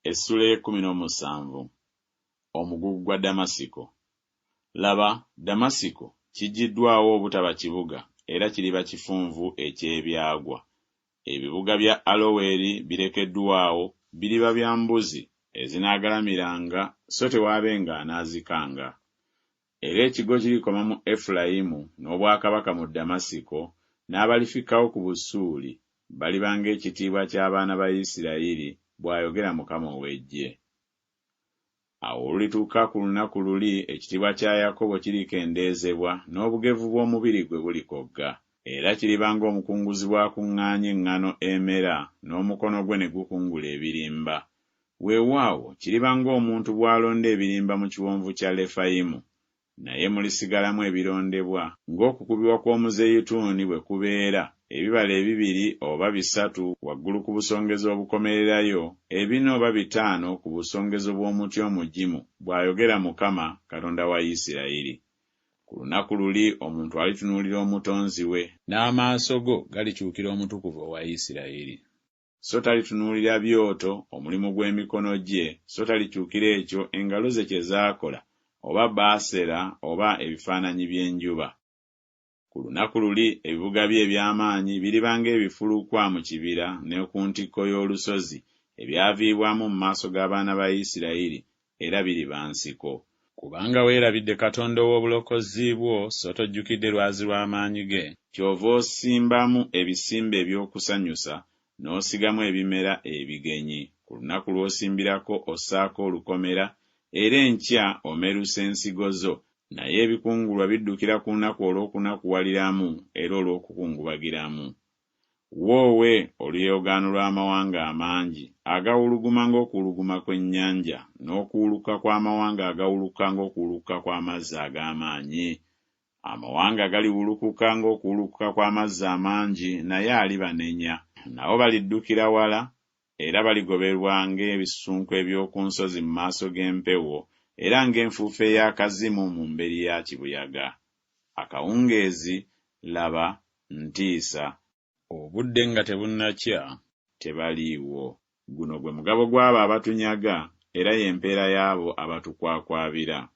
Essuula ey'ekkumi n'omusanvu. Omugugu gwa Ddamasiko. Laba, Ddamasiko kiggyiddwawo obutaba kibuga era kiriba kifunvu eky'ebyagwa. Ebibuga bya Aloweri birekeddwa awo, biriba bya mbuzi ezinaagalamiranga so tewaabenga anaazikanga. Era ekigo kirikoma mu Efulayimu, n'obwakabaka mu Ddamasiko, n'abalifikkawo ku Busuuli baliba ng'ekitiibwa ky'abaana ba Isiraeri, bw'ayogera Mukama ow'eggye. Awo olulituuka ku lunaku luli ekitiibwa kya Yakobo kirikendeezebwa, n'obugevu bw'omubiri gwe bulikogga. Era kiriba ng'omukunguzi bw'akuŋŋaanya eŋŋano emera n'omukono gwe ne gukungula ebirimba, weewaawo, kiriba ng'omuntu bw'alonda ebirimba mu kiwonvu kya Lefayimu. Naye mulisigalamu ebirondebwa, ng'okukubibwa kw'omuzeyituuni bwe kubeera, ebibala ebibiri oba bisatu waggulu ku busongezo obukomererayo, ebina oba bitaano ku busongezo bw'omuti omugimu, bw'ayogera Mukama, Katonda wa Isiraeri. Ku lunaku luli omuntu alitunuulira Omutonzi we. N'amaaso go galikyukira Omutukuvu owa Isiraeri. So talitunuulira byoto, omulimu gw'emikono gye, so talikyukira ekyo engalo ze kye zaakola, oba Baasera oba ebifaananyi by'enjuba. Ku lunaku luli ebibuga bye eby'amaanyi biriba ng'ebifulukwa mu kibira ne ku ntikko y'olusozi, ebyaviibwamu mu maaso g'abaana ba Isiraeri, era biriba nsiko. Kubanga weerabidde Katonda ow'obulokozi bwo, so tojjukidde lwazi lw'amaanyi ge. Kyova osimbamu ebisimbe eby'okusanyusa, n'osigamu ebimera ebigenyi, ku lunaku lw'osimbirako ossaako olukomera, era enkya omerusa ensigo zo, naye ebikungulwa biddukira ku lunaku olw'okunakuwaliramu era olw'okukungubagiramu. Woowe oluyoogaano lw'amawanga amangi, agawuluguma ng'okuwuluguma kw'ennyanja, n'okuwuluka kw'amawanga agawuluka ng'okuwuluka kw'amazzi ag'amaanyi! Amawanga galiwulukuka ng'okuwulukuka kw'amazzi amangi, naye alibanenya. Nabo baliddukira wala, era baligoberwa ng'ebisunku eby'oku nsozi mu maaso g'empewo, era ng'enfuufu ey'akazimu mu mberi ya kibuyaga. Akawungeezi, laba, ntiisa! Obudde nga tebunnakya, tebaliiwo. Guno gwe mugabo gw'abo abatunyaga, era ye mpeera y'abo abatukwakwabira.